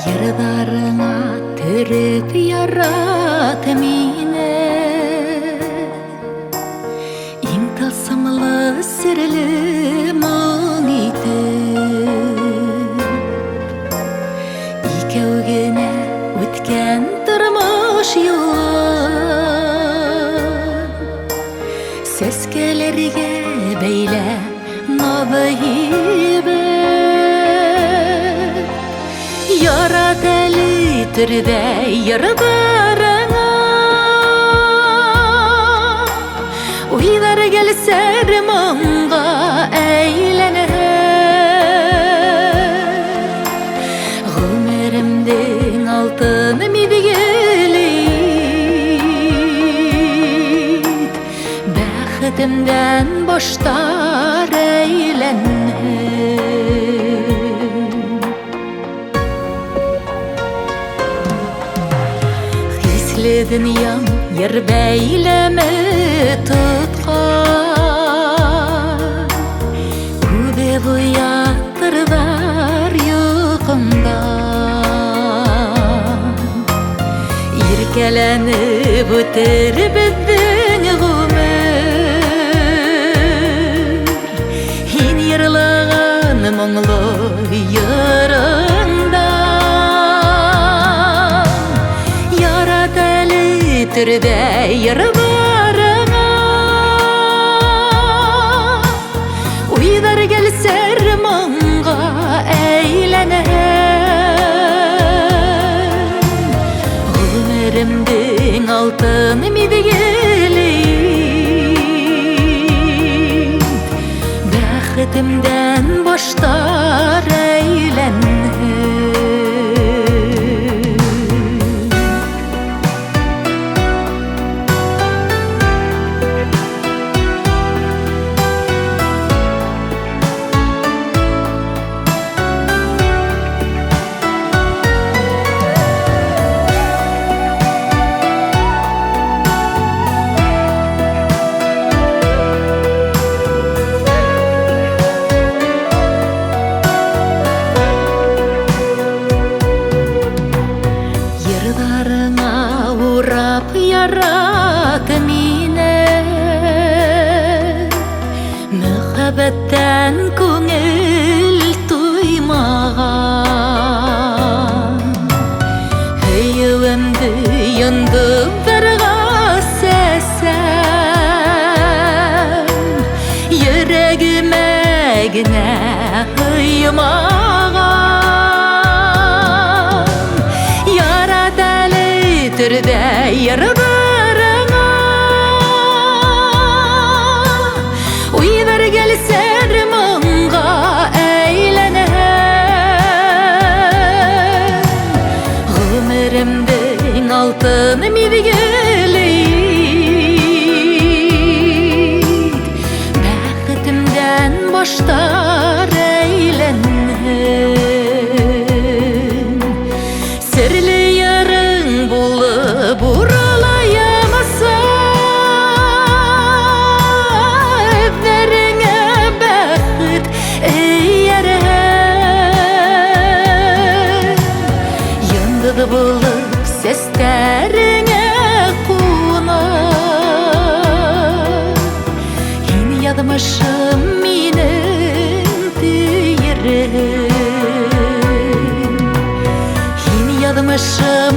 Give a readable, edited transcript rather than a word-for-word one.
Йырҙарыңа төрөп ярат мине, иң тылсымлы серле моң итеп. Икәү генә үткән тормыш юлын сәскәләргә бәйлә назы. Ярат әле төрдә йырдарыңа, уйлар гел сәр моңга әйләнә. Ғүмеремдең алтын миҙгеле, бәхетемдән баштар әйләнһен. Хисле дөньям йыр бәйләме тоткан, үбеп уятырҙар йоҡомдан. Иркәләнеп үтер беҙҙең ғүмер, һин йырлаған моңло йырыңдан. Ярат әле төрҙә йырҙарыңа, уйҙар гел сер моңға әйләнә. Ғүмеремдең алтын миҙгеле, бәхетемдән баштар әйләнһен. Йырҙарыңа урап ярат мине, мөхәббәттән күңел туймаған. Һөйөүемде йондоҙҙарға сәсәм, йөрәгемә генә һыймаған. Ярат әле төрҙә йырҙарыңа, уйҙар гел сер моңға әйләнә. Ғүмеремдең алтын миҙгеле, бәхетемдән баштар әйләнһен. Серле йырың булып уралаймаса, эҙҙәреңә бәхет эйәрһен. Йондоҙ булып сәстәреңә ҡунып, һин яҙмышым минең тейерһең. Һин яҙмышым